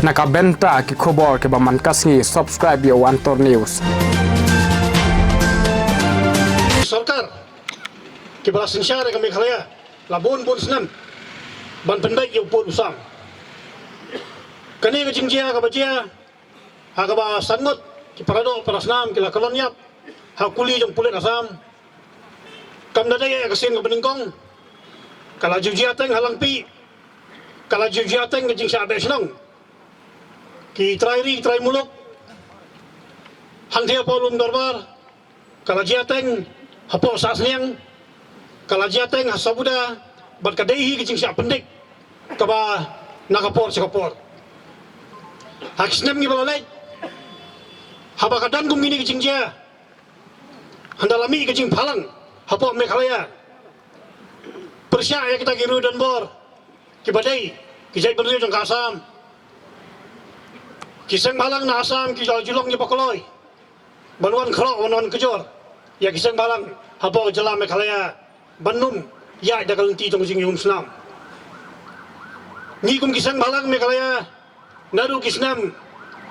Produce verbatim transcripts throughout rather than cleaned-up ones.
Na ka bynta ki khubor kiba man ka sngi, subscribe ïa u Antor News. Sorkar kiba la synshar ïa ka Meghalaya la bun bun snem ban pynbeit ïa u pud u sam. Kane ka jingjia kaba jia ha kaba san ngut ki paradoh parasnam ki la kyllon ïap ha kuli jong pulit Assam. Kam da dei ïa ka sien kaba nyngkong, ka la ju jia teng ha Langpih, ka la ju jia teng ka jingshah beh shnong. Ki trai ri trai muluk hangthie hapoh Lum Dorbar, ka la jia teng hapoh Sahsniang, ka la jia teng ha Sabuda, bad ka dei hi ka jingshah pyndik kaba na ka por sha ka por. Ha ki snem kiba la leit, haba ka don kum kine ki jingjia, hynda la mih ka jingbalang hapoh Meghalaya pyrshah ïa kita ki riew donbor kiba dei ki jaitbynriew jong ka Assam. Ki seng balang na Assam ki la ju long kiba kloi ban wan khroh, wan wan kjor ïa ki seng balang hapoh jylla Meghalaya ban ym ïaid da ka lynti jong ka jingïakhun snam. Ngi kum ki seng balang Meghalaya, naduh ki snem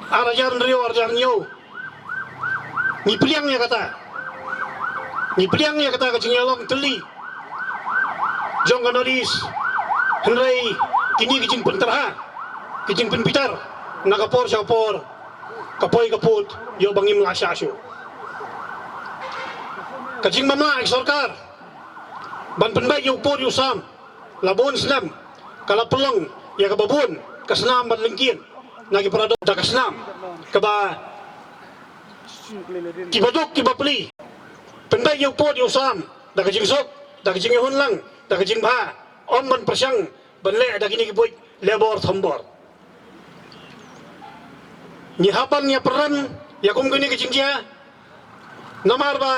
ar hajar hynriew, ar hajar hynñiew, ngi pdiang ïa kata. Ngi pdiang ïa kata ka jingïalong tylli jong ka North East. Hynrei kine ki jingpynterha, ki jingpynbitar na ka por sha ka por, ka poi ka pud, ïoh ba ngim lah shah shuh. Ka jingmamla ïa ka sorkar ban pynbeit ïa u pud ïa u sam la bun snem, ka la pynlong ïa kaba bun ka snam ban lyngkien na ki paradoh da ka snam, kaba kiba duk kiba pli. Pynbeit ïa u pud ïa u sam da ka jingsuk, da ka jingïakhun lang, da ka jingbha, ym ban pyrshang ban leh da kine ki buit lebor thombor. Ngi hap ban ïa pyrem ïa kum kine ki jingjia, namar ba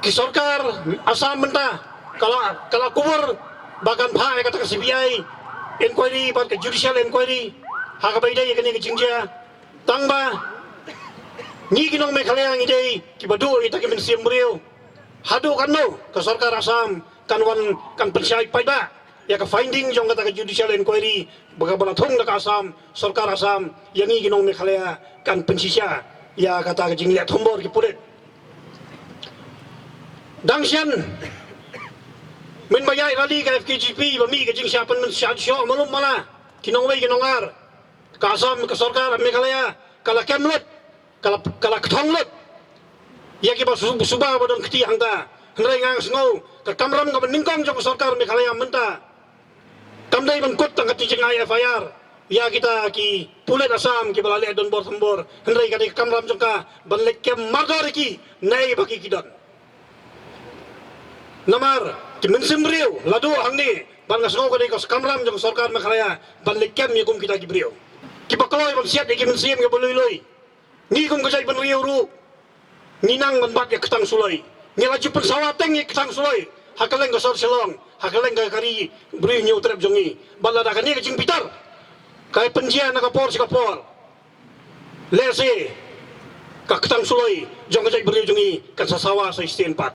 ki sorkar Assam mynta ka la, ka la kubur ba kan phah ïa kata ka C B I inquiry bad ka judicial inquiry ha kaba ïadei ïa kine ki jingjia. Tang ba ngi ki nong Meghalaya ngi dei kiba duh ïa kita ki mynsiem briew. Haduh katno ka sorkar Assam kan wan, kan pynshai paidbah ïa ka finding jong kata ka judicial inquiry ba ka ba la thung da ka Assam, sorkar Assam, ïa ngi ki nong Meghalaya kan pynshisha ïa kata ka jingleh thombor ki pulit. Dang shen, mynba ïaid rally ka F K J P ba mih ka jingshah pynmynshiah shoh malu mala, ki nongwei ki nongar, ka Assam, ka sorkar Meghalaya ka la kem lut, ka la, ka la kthong lut ïa kiba su-, suba ba don kti hangta. Hynrei nga sngew ka kamram kaba nyngkong jong ka sorkar Meghalaya mynta kam dei ban kut tang ka jing ai F I R ïa kita ki pulit Assam kiba la leh donbor thombor, hynrei ka dei ka kamram jong ka ban leit kem mardor ïa ki, naei ba ki ki don. Namar ki mynsiem briew la duh hangne, bad nga sngew ka dei ka kamram jong ka sorkar Meghalaya ban leit kem ïa kum kita ki briew kiba kloi ban siat ïa ki mynsiem kiba lui lui. Ngi kum ka jaitbynriew ruh ngi nang ban bat ïa ka ktang suloi. Ngi la ju pynsawa teng ïa ka ktang suloi ha kylleng ka sor Shillong, ha kylleng ka ri Bri Hynñiewtrep jong ngi. Bad lada kane ka jingbitar ka pynjia na ka por sha ka por, lehse ka ktang suloi jong ka jaitbynriew jong ngi kan sa sawa sa shisien pat.